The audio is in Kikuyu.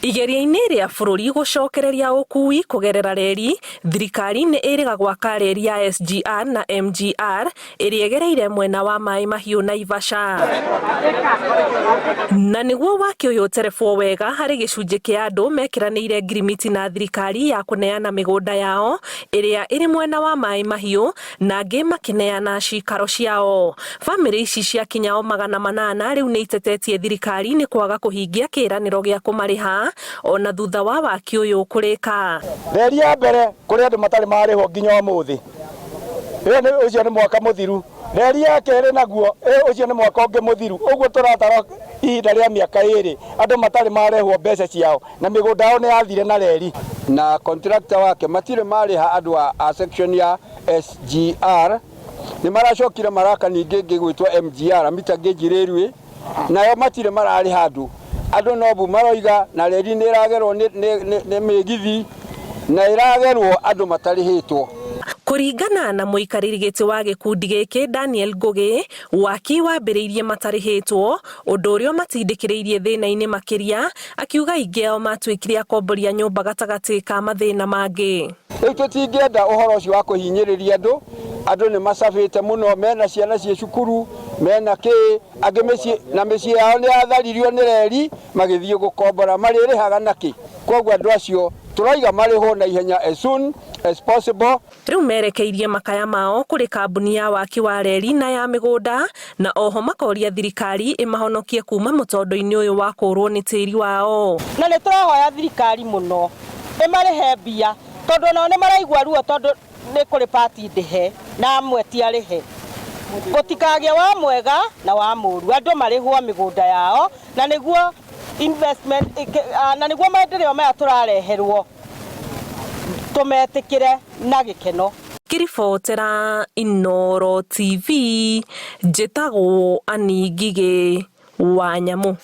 Igeria-inĩ rĩa bũrũri gũcokereria ũkuui kũgerera reri, thirikari nĩ ĩrĩga gwaka reri ya SGR na MGR ĩrĩa ĩgereire mwena wa Maĩ Mahiũ Naivasha. Na nĩguo waki ũyũ ũterebwo wega harĩ gĩcunjĩ kĩa andũ mekĩranĩire ngirimiti na thirikari ya kũneana mĩgũnda yao ĩrĩa ĩrĩ mwena wa Maĩ Mahiũ na angĩ makĩneana cikaro ciao. Famĩlĩ ici ciakinya o 800 rĩu nĩ itetetie thirikari nĩ kwaga kũhingia kĩĩranĩro gĩa kũmarĩha ona thutha wa waki ũyũ kũrĩka. Reri ya mbere kũrĩ andũ matarĩ marĩhwo nginya ũmũthĩ, ĩyo nĩ ũcio nĩ mwaka mũthiru. Reri ya kerĩ naguo ũcio nĩ mwaka ũngĩ mũthiru, ũguo tũratara ihinda rĩa mĩaka ĩrĩ andũ matarĩ marehwo mbeca ciao na mĩgũnda yao nĩ yathire na reri. Na contractor wake matirĩ marĩha andũ a section ya SGR. Nĩ maracokire maraka ningĩ ĩngĩ ĩgwĩtwo MGR, meter gauge railway, nayo matirĩ mararĩha andũ. Andũ no mbu maroiga na reri nĩ ĩragerwo nĩ mĩgithi na ĩragerwo andũ matarĩhĩtwo. Kũringana na mũikarĩri gĩtĩ wa gĩkundi gĩkĩ Daniel Ngũgĩ, waki wambĩrĩirie matarĩhĩtwo, ũndũ ũrĩa ũmatindĩkĩrĩirie thĩna-inĩ makĩria, akiuga aingĩ ao matuĩkire akombori a nyũmba gatagatĩ ka mathĩna mangĩ. Rĩu tũtingĩenda ũhoro ũcio wa kũhinyĩrĩria andũ, andũ nĩ macabĩte mũno, mena ciana ciĩ cukuru, mena kĩ, angĩ mĩciĩ, na mĩciĩ yao nĩ yatharirio nĩ reri, magĩthiĩ gũkombora, marĩrĩhaga nakĩ? Kwoguo andũ acio tũroiga marĩhwo na ihenya as soon as possible. Rĩu merekeirie makaya mao kũrĩ kambuni ya waki wa reri na ya mĩgũnda na oho makoria thirikari ĩmahonokie kuma mũtondo-inĩ ũyũ wa kũũrwo nĩ tĩri wao. Na nĩ tũrahoya thirikari mũno ĩmarĩhe mbia tondũ onao nĩ maraigua ruo tondũ nĩ kũrĩ part ndĩhe na amwe ti arĩhe. Gũtikagĩe wa mwega na wa mũru, andũ marĩhwo mĩgũnda yao na nĩguo investment na nĩguo maendeleo maya tũrareherwo tũmetĩkĩre na gĩkeno. Ngĩribotera Inooro TV, njĩtagwo Annie Ngigĩ wa Nyamũ.